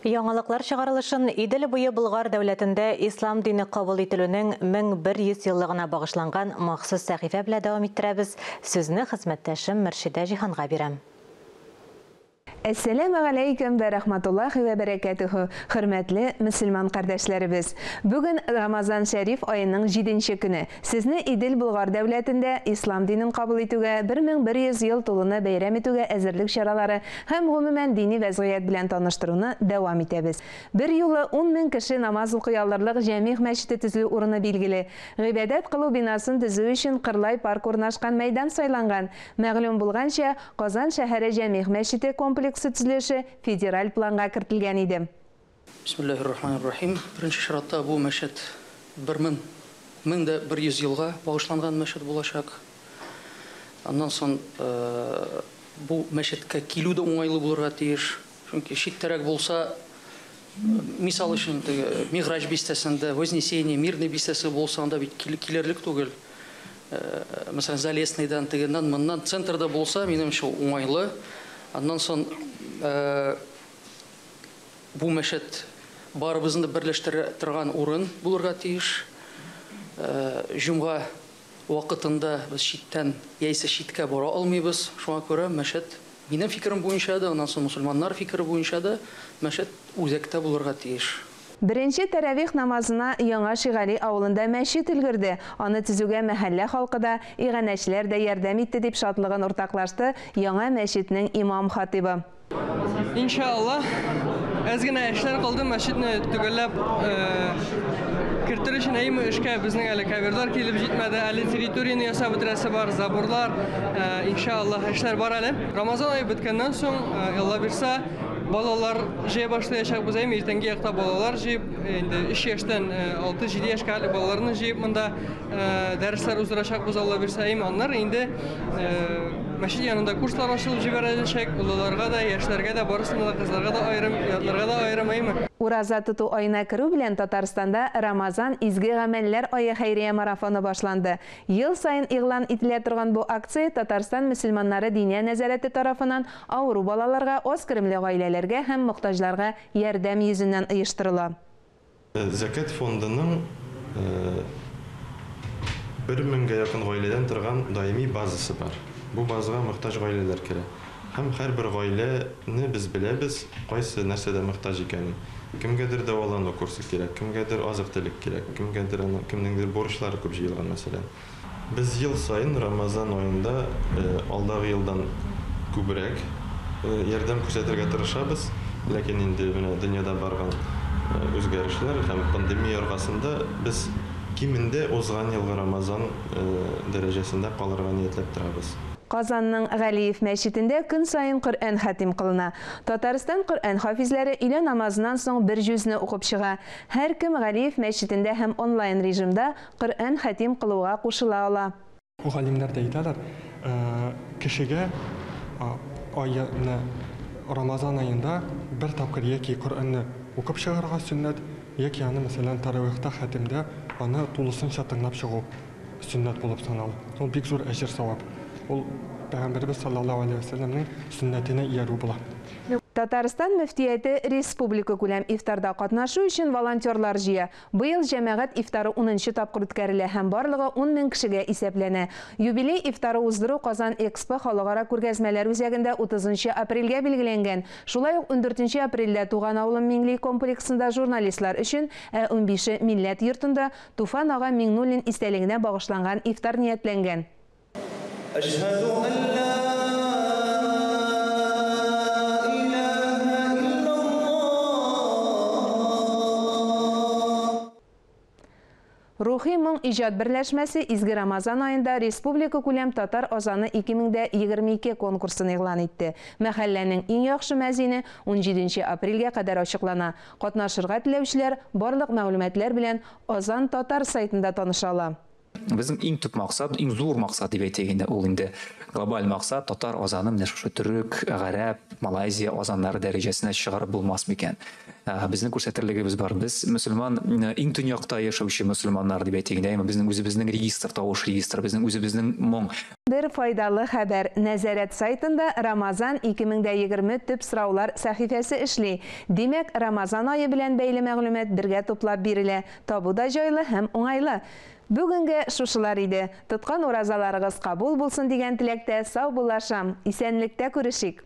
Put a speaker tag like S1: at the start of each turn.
S1: Яңалыклар чыгарылышын Идел буе Болгар дәүләтендә ислам дине кабул ителүнең 1100 еллыгына багышланган махсус сәхифә белән дәвам иттерәбез. Сүзне хезмәттәшем Мөршидә Җиһанга бирәм.
S2: Әссәләмегаләйкем вә рәхмәтуллахи вә бәрәкәтүһү, хөрмәтле мөселман кардәшләребез! Бүген Рамазан шәриф аеның җиденче көне. Сезне Идел Болгар дәүләтендә ислам динен кабул итүгә 1100 ел тулуны бәйрәм итүгә әзерлек чаралары һәм гомумән дини вәзгыять белән таныштыруны дәвам итәбез. Берьюлы ун мең кеше намаз укый алырлык Җәмигъ мәчете төзелү урыны билгеле. Гыйбадәт кылу бинасын төзү өчен Кырлай парк урнашкан мәйдан сайланган. Мәгълүм булганча, Казан шәһәре Җәмигъ мәчете комплексы төзелеше федераль планга кертелгән иде.
S3: Бисмиллаһир-рахманир-рахим. Беренче чиратта бу мәчет бер мең, 1100 елга багышланган мәчет булачак. Аннан соң бу мәчеткә килү дә уңайлы булырга тиеш. Чөнки читтәрәк булса, мисал өчен, теге Миграҗ бистәсендә, Вознесение, Мирный бистәсе булса, анда бит килерлек түгел. Мәсәлән, Залесныйдан, тегеннән, моннан, центрда булса, минемчә, уңайлы. Аннан соң бу мәчет барыбызны да берләштерә торган урын булырга тиеш. Җомга вакытында без читтән яисә читкә бара алмыйбыз. Шуңа күрә мәчет, минем фикерем буенча да, аннан соң мөселманнар фикере буенча да, мәчет үзәктә булырга тиеш.
S2: Беренче тәравих намазына Яңа Шигали авылында мәчет өлгерде. Аны төзүгә мәхәллә халкы да, иганәчеләр дә ярдәм итте, дип шатлыгын уртаклашты яңа мәчетнең имам-хатыйбы.
S4: Инша Аллаһ, әз генә эшләр калды, мәчетне төгәлләп кертер өчен әйме эшкә безнең әле каверлар килеп җитмәде, әле территорияне ясап бетерәсе бар, заборлар, инша Аллаһ, эшләр бар әле. Рамазан ае беткәннән соң, Алла бирса, балалар җыя башлаячакбыз, әйме иртәнге якта балалар җыеп, инде 3 яшьтән 6-7 яшькә хәтле балаларны җыеп монда дәресләр уздырачакбыз, Алла бирса, әйме аннары инде Мәчет янында курслар ачылып җибәреләчәк, олыларга да, яшьләргә дә, барысына да, кызларга да аерым, ятларга да аерым, әйеме?
S2: Ураза тоту аена керү белән Татарстанда Рамазан, изге гамәлләр ае хәйрия марафоны башланды. Ел саен игълан ителә торган бу акция Татарстан мөселманнары Диния нәзарәте тарафыннан авыру балаларга, аз керемле гаиләләргә һәм мохтаҗларга ярдәм йөзеннән оештырыла.
S5: Зәкят фондының бер меңгә якын гаиләдән торган даими базасы бар. Бу базага мохтаҗ гаиләләр керә. Һәм һәрбер гаиләне без беләбез, кайсы нәрсәдә мохтаҗ икәнен. Кемгәдер дәвалану курсы кирәк, кемгәдер азык-төлек кирәк, кемгәдер аны, кемнеңдер бурычлары күп җыелган, мәсәлән. Без ел саен Рамазан аенда алдагы елдан күбрәк ярдәм күрсәтергә тырышабыз. Ләкин инде менә дөньяда барган үзгәрешләр һәм пандемия аркасында без кимендә узган елгы Рамазан дәрәҗәсендә калырга ниятләп торабыз.
S2: Казанның Галиев мәчетендә көн саен Коръән хәтим кылына. Татарстан Коръән хафизләре өйлә намазыннан соң бер җүзне укып чыга. Һәркем Галиев мәчетендә һәм онлайн режимда Коръән хәтим кылуга кушыла ала.
S6: Галимнәр дә әйтәләр, кешегә аены Рамазан аенда бер тапкыр яки Коръәнне укып чыгарга сөннәт, яки аны, мәсәлән, таравихта, хәтемдә аны тулысынча тыңлап чыгу сөннәт булып санала. Ул бик зур әҗер-савап. Ул Пәйгамбәребез салләллаһу галәйһи вә сәлләмнең сөннәтенә иярү була.
S2: Татарстан мөфтияте республикакүләм ифтарда катнашу өчен волонтерлар җыя. Быел җәмәгать ифтары унынчы тапкыр үткәрелә һәм барлыгы ун мең кешегә исәпләнә. Юбилей ифтары уздыру Казан Экспо халыкара күргәзмәләр үзәгендә утызынчы апрельгә билгеләнгән. Шулай ук ундүртенче апрельдә Туган авылым Миңли комплексында журналистлар өчен, ә унбише Милләт йортында Туфан ага Миңнуллин истәлегенә багышланган ифтар ниятләнгән.
S7: Әшһәдү ән лә иләһә иллаллаһ.
S2: Рухи моң иҗат берләшмәсе Изге Рамазан аенда республикакүләм Татар азаны 2022 конкурсын игълан итте. Мәхәлләнең иң яхшы мөәзине унҗиденче апрельгә кадәр ачыклана. Катнашырга теләүчеләр барлык мәгълүматлар белән Азан татар сайтында таныша ала.
S8: Безнең иң төп максат, иң зур максат дип әйтик инде, ул инде глобаль максат, татар азаны менә шушы төрек, гарәп, Малайзия азаннары дәрәҗәсенә чыгарып булмас микән? Безнең күрсәтерлегебез бар. Без мөселман, иң төньякта яшәүче мөселманнар дип әйтик инде, әмма безнең үзебезнең регистр, тавыш регистры, безнең үзебезнең моң.
S2: бер файдалы хәбәр. Нәзарәт сайтында Рамазан 2020 төп сораулар сәхифәсе эшли. Димәк, Рамазан ае белән бәйле мәгълүмат бергә туплап бирелә. Табу да җайлы һәм уңайлы. Бүгенгә шушылар иде. Тоткан уразаларыгыз кабул булсын дигән теләктә саубуллашам. Исәнлектә күрешик!